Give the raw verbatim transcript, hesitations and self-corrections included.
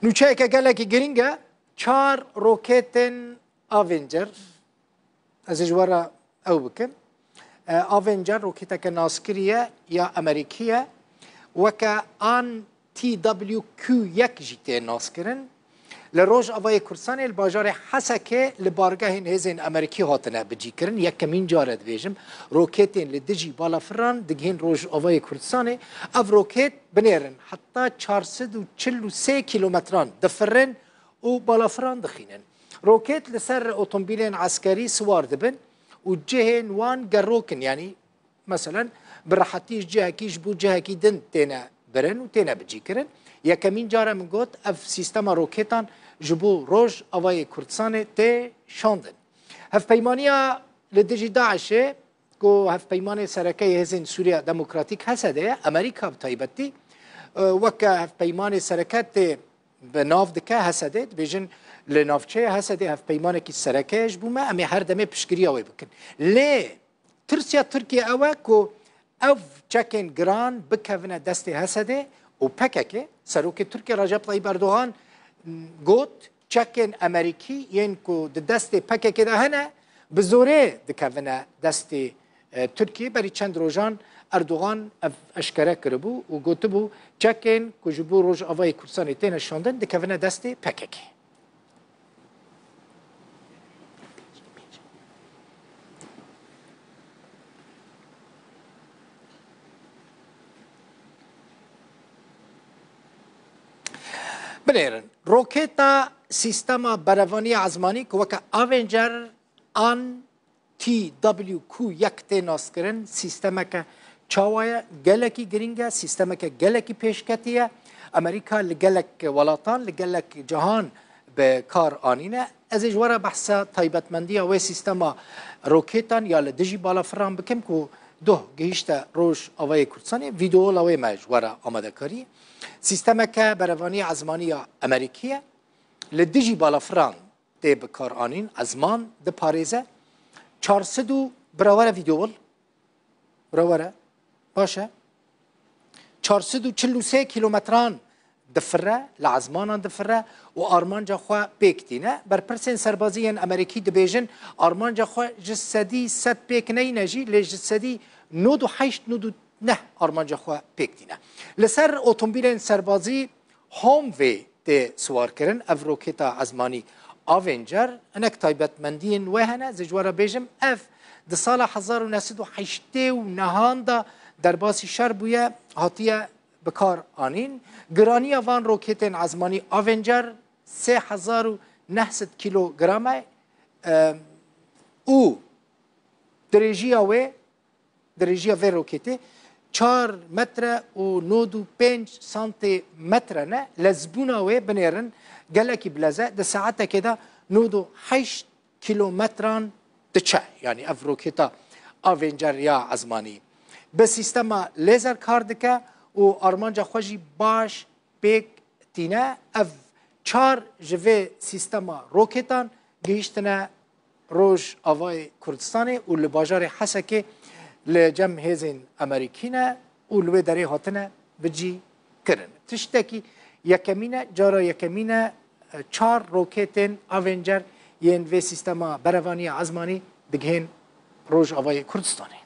Nûçeyeke gelekî girîng e, çar roketên Avenger, ez ê ji we re ew bikim. E, Avenger roketeke naskirî ye ya Amerîkî ye, weke An T W Q yek jî tê naskirin. Li Rojavayê Kurdistanê li bajarê Hesekê li bargehên hêzên Amerîkî hatine bicîkirin. Yekemîn car e dibêjim, roketên li dijî balafiran digihên Rojavayê Kurdistanê. Ev roket binêrin heta çar sed û çil û sê kîlometran difirin û balafiran dixînin. Roket li ser otomobîlên eskerî siwar dibin û cihên wan gerok in, yanî meselen bi rehetî ji cihekî ji bo cihekî din têne birin û têne bicîkirin. Yekemîn car e min got, ev sîstema roketan ji bo Rojavayê Kurdistanê tê şandin. Hevpeymaniya li dijî DAIŞê, ku hevpeymanê sereke yê Hêzên Sûriya Demokratîk, H S D, ye, Amerîka bi taybetî, e, weke hevpeymanê sereke tê bi nav dike H S D, dibêjin li navçeya H S D hevpeymanekî sereke ye ji bo me, em ê her demê piştgiriya wê bikin. Lê tirsiya Tirkiye ew e ku ev çekên giran bikevine destê H S D û P K K. Serokê Tirkiye Recep Tayyip Erdogan got, çekên Amerîkî yên ku di destê P K K de hene, bi zorê dikevine destê, e, Tirkiyê. Berî çend rojan Erdogan ev eşkere kiribû û gotibû, çekên ku ji bo Rojavayê Kurdistanê têne şandin, dikevine destê P K K. Binêrin, roketa sîstema berevaniya ezmanî ku weke Avenger an T W Q yek tê naskirin, sîstemeke çawa ye? Gelekî girîng e, sîstemeke gelekî pêşketî ye. Amerîka li gelek welatan, li gelek cihan bi kar anîne. Ez ê ji we re behsa taybetmendiya wê sîstema roketan ya li dijî balafiran bikim ku doh gihîşte Rojavayê Kurdistanê. Vîdeola wê me ji we re amadekarî. Sîstemeke berevaniya ezmanî ya Amerîkî ye. Li dijî balafiran tê bikaranîn, ezman diparêze. Çar sed û, bira were vîdeo wil. Bira were. Baş e. Çar sed û çil û sê kîlometran difire, li ezmanan difire û armanca xwe pêk tîne. Berpirsên serbazî yên Amerîkî dibêjin, armanca xwe ji sedî sed pêk neyne jî, lê ji sedî nod û heşt, nod û neh armanca xwe pêk tîne. Li ser otomobîlên serbazî Humvee tê siwarkirin. Ev roketa ezmanî Avenger, hinek taybetmendiyên wê hene. Ez ê ji we re bêjim, ev di sala hezar û neh sed û heştê û nehan de derbasî şer bûye, hatiye bi kar anîn. Giraniya van roketên ezmanî Avenger sê hezar û neh sed kîlogram e, em, û dirêjiya wê, dirêjiya vê roketê çar metre û nod û pênc santimetre ne. Lezbûna wê, binêrin, gelekî bilez e. Di saetekê de nod û heşt kîlometran diçe. Yanî ev roketa Avenger ya ezmanî bi sîstema lêzer kar dike û armanca xwe jî baş pêk tîne. Ev çar ji vê sîstema roketan gihîştine Rojavayê Kurdistanê û li bajarê Hesekê li cem hêzên Amerîkî ne û li wê derê hatine bicî kirin. Tiştekî yekemîn e, cara yekemîn e, e, çar roketên Avenger yên vê sîstema berevaniya ezmanî digihên Rojavayê Kurdistanê.